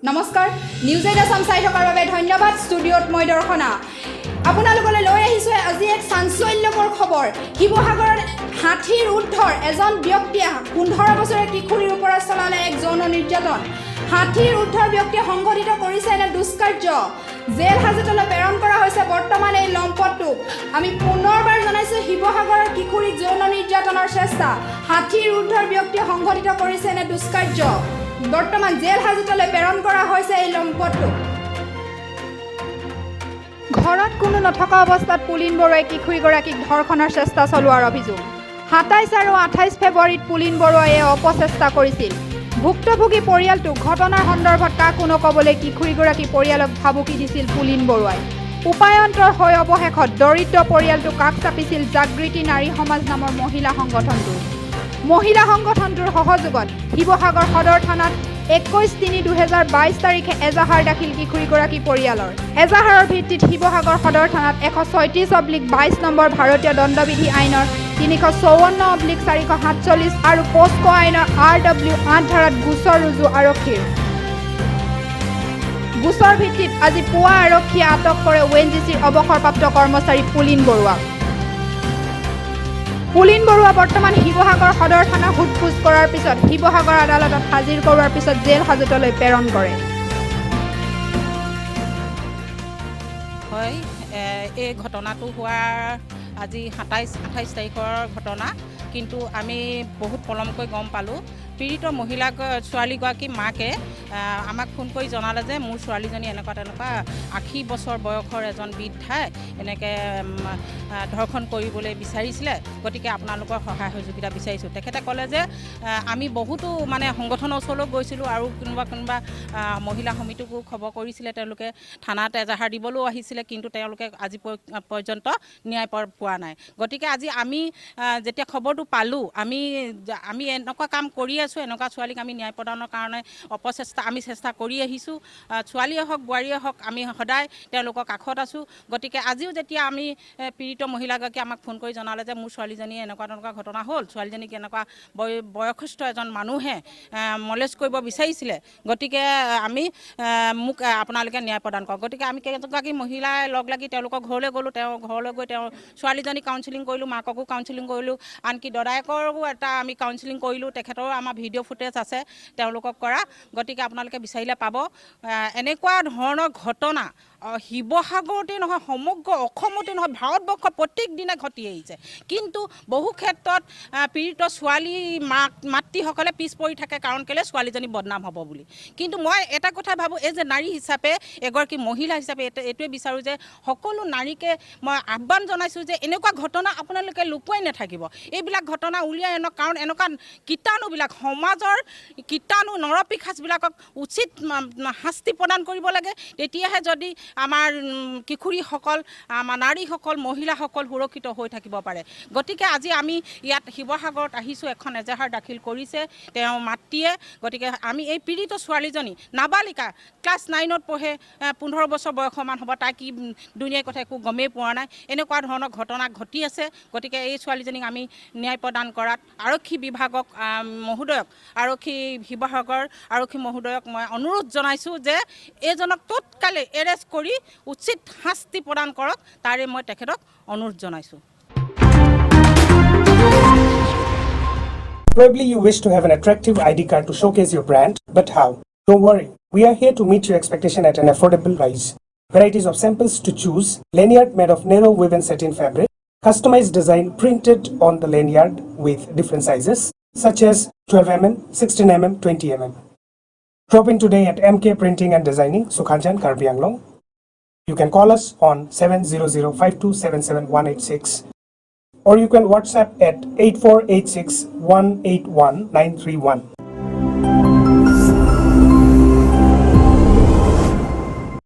নমস্কাৰ, news eight Assam চাই থকাৰ বাবে ধন্যবাদ। ষ্টুডিঅ'ত মই দৰ্শনা, আপোনালোকলৈ লৈ আহিছোঁ আজি এক চাঞ্চল্যকৰ খবৰ। শিৱসাগৰত 60ৰ ঊৰ্ধৰ এজন ব্যক্তিয়ে 15 বছৰীয়া কিশোৰীৰ ওপৰত চলালে এক যৌন নিৰ্যাতন। 60ৰ ঊৰ্ধৰ ব্যক্তিয়ে সংঘটিত কৰিছে এনে দুষ্কাৰ্য। জেল হাজতলৈ প্ৰেৰণ কৰা হৈছে বৰ্তমান এই লম্পটটোক। আমি পুনৰবাৰ জনাইছোঁ, শিৱসাগৰৰ কিশোৰীক যৌন নিৰ্যাতনৰ চেষ্টা। 60ৰ ঊৰ্ধৰ ব্যক্তিয়ে সংঘটিত কৰিছে এনে দুষ্কাৰ্য। বৰ্তমান জেল হাজতলৈ প্ৰেৰণ কৰা হৈছে এই লম্পটটোক। ঘৰত কোনো নথকা অৱস্থাত পুলিন বৰুৱাই কিশোৰীগৰাকীক ধৰ্ষণৰ চেষ্টা চলোৱাৰ অভিযোগ। 27 আৰু 28 ফেব্ৰুৱাৰীত পুলিন বৰুৱাই এই অপচেষ্টা কৰিছিল। ভুক্তভোগী পৰিয়ালটোক ঘটনাৰ সন্দৰ্ভত কাকো নক'বলৈ কিশোৰীগৰাকী পৰিয়ালক ভাবুকি দিছিল পুলিন বৰুৱাই। উপায়ন্তৰ হৈ অৱশেষত দৰিদ্ৰ পৰিয়ালটো কাষ চাপিছিল জাগৃতি নাৰী সমাজ নামৰ মহিলা সংগঠনটোৰ। মহিলা সংগঠনটোৰ সহযোগত শিৱসাগৰ সদৰ থানাত 21/3/2022 তাৰিখে এজাহাৰ দাখিল কিশোৰীগৰাকী পৰিয়ালৰ। এজাহাৰৰ ভিত্তিত শিৱসাগৰ সদৰ থানাত 136/22 নম্বৰ ভাৰতীয় দণ্ডবিধি আইনৰ 354/447 আৰু পস্কো আইনৰ আৰ ডব্লিউ 8 ধাৰাত গোচৰ ৰুজু আৰক্ষীৰ। গোচৰ ভিত্তিত আজি পুৱা আৰক্ষীয়ে আটক কৰে অ' এন জি চিৰ অৱসৰপ্ৰাপ্ত কৰ্মচাৰী পুলিন বৰুৱাক। পুলিন বৰুৱা বৰ্তমান শিৱসাগৰ সদৰ থানা সোধ-পোছ কৰাৰ পিছত শিৱসাগৰ আদালতত হাজিৰ কৰোৱাৰ পিছত জেল হাজতলৈ প্ৰেৰণ কৰে। হয়, এই ঘটনাটো হোৱাৰ আজি 27, 28 তাৰিখৰ ঘটনা। কিন্তু আমি বহুত পলমকৈ গম পালোঁ। পীড়িত মহিলা ছোৱালীগৰাকী মাকে আমাক ফোন কৰি জনালে যে মোৰ ছোৱালীজনী এনেকুৱা তেনেকুৱা 80 বছৰ বয়সৰ এজন বৃদ্ধাই এনেকৈ ধৰ্ষণ কৰিবলৈ বিচাৰিছিলে, গতিকে আপোনালোকৰ সহায় সহযোগিতা বিচাৰিছোঁ। তেখেতে ক'লে যে আমি বহুতো মানে সংগঠনৰ ওচৰলৈও গৈছিলোঁ আৰু কোনোবা কোনোবা মহিলা সমিতিকো খবৰ কৰিছিলে। তেওঁলোকে থানাত এজাহাৰ দিবলৈও আহিছিলে, কিন্তু তেওঁলোকে আজি পৰ্যন্ত ন্যায় পোৱা নাই। গতিকে আজি আমি যেতিয়া খবৰটো পালোঁ, আমি এনেকুৱা কাম কৰি আছোঁ। এনেকুৱা ছোৱালীক আমি ন্যায় প্ৰদানৰ কাৰণে অপচেষ্টা আমি চেষ্টা কৰি আহিছোঁ। ছোৱালীয়ে হওক, বোৱাৰীয়ে হওক, আমি সদায় তেওঁলোকৰ কাষত আছোঁ। গতিকে আজিও যেতিয়া আমি পীড়িত মহিলাগৰাকীয়ে আমাক ফোন কৰি জনালে যে মোৰ ছোৱালীজনীয়ে এনেকুৱা তেনেকুৱা ঘটনা হ'ল, ছোৱালীজনীক এনেকুৱা বয়সস্থ এজন মানুহে মলেষ্ট কৰিব বিচাৰিছিলে, গতিকে আমি মোক আপোনালোকে ন্যায় প্ৰদান কৰক। গতিকে আমি কেইগৰাকী মহিলাই লগ লাগি তেওঁলোকৰ ঘৰলৈ গ'লোঁ। তেওঁৰ ঘৰলৈ গৈ তেওঁৰ ছোৱালীজনীক কাউন্সিলিং কৰিলোঁ, মাককো কাউন্সিলিং কৰিলোঁ, আনকি দদায়েকৰো এটা আমি কাউন্সিলিং কৰিলোঁ। তেখেতৰো আমাৰ ভিডিঅ' ফুটেজ আছে তেওঁলোকক কৰা, গতিকে আপোনালোকে বিচাৰিলে পাব। এনেকুৱা ধৰণৰ ঘটনা শিৱসাগৰতে নহয়, সমগ্ৰ অসমতে নহয়, ভাৰতবৰ্ষত প্ৰত্যেক দিনে ঘটি আহিছে। কিন্তু বহু ক্ষেত্ৰত পীড়িত ছোৱালী মাক মাতৃসকলে পিছ পৰি থাকে, কাৰণ কেলৈ ছোৱালীজনী বদনাম হ'ব বুলি। কিন্তু মই এটা কথা ভাবোঁ, এই যে নাৰী হিচাপে, এগৰাকী মহিলা হিচাপে এইটোৱে বিচাৰোঁ যে সকলো নাৰীকে মই আহ্বান জনাইছোঁ যে এনেকুৱা ঘটনা আপোনালোকে লুকুৱাই নাথাকিব, এইবিলাক ঘটনা উলিয়াই আনক। কাৰণ এনেকুৱা কীটাণুবিলাক, সমাজৰ কীটাণু নৰপিশাচবিলাকক উচিত শাস্তি প্ৰদান কৰিব লাগে। তেতিয়াহে যদি আমাৰ কিশোৰীসকল, আমাৰ নাৰীসকল, মহিলাসকল সুৰক্ষিত হৈ থাকিব পাৰে। গতিকে আজি আমি ইয়াত শিৱসাগৰত আহিছোঁ। এখন এজাহাৰ দাখিল কৰিছে তেওঁৰ মাতৃয়ে। গতিকে আমি এই পীড়িত ছোৱালীজনী নাবালিকা, ক্লাছ 9ত পঢ়ে, 15 বছৰ বয়সমান হ'ব। তাই কি দুনীয়াৰ কথা একো গমেই পোৱা নাই। এনেকুৱা ধৰণৰ ঘটনা ঘটি আছে। গতিকে এই ছোৱালীজনীক আমি ন্যায় প্ৰদান কৰাত আৰক্ষী বিভাগক মহোদয়ক, আৰক্ষী শিৱসাগৰ আৰক্ষী মহোদয়ক মই অনুৰোধ জনাইছোঁ যে এইজনক তৎকালে এৰেষ্ট কৰি উচিত শাস্তি প্ৰদান কৰক। তাৰে মই তেখেতক অনুৰোধ জনাইছোঁ। Probably you wish to have an attractive ID card to showcase your brand, but how? Don't worry, we are here to meet your expectation at an affordable price. Varieties of samples to choose, lanyard made of narrow woven satin fabric, customized design printed on the lanyard with different sizes, such as 12 mm, 16 mm, 20 mm. Drop in today at MK Printing and Designing, Sukhanjan, Karbi Anglong. You can call us on 700 or you can WhatsApp at 8486 181 931.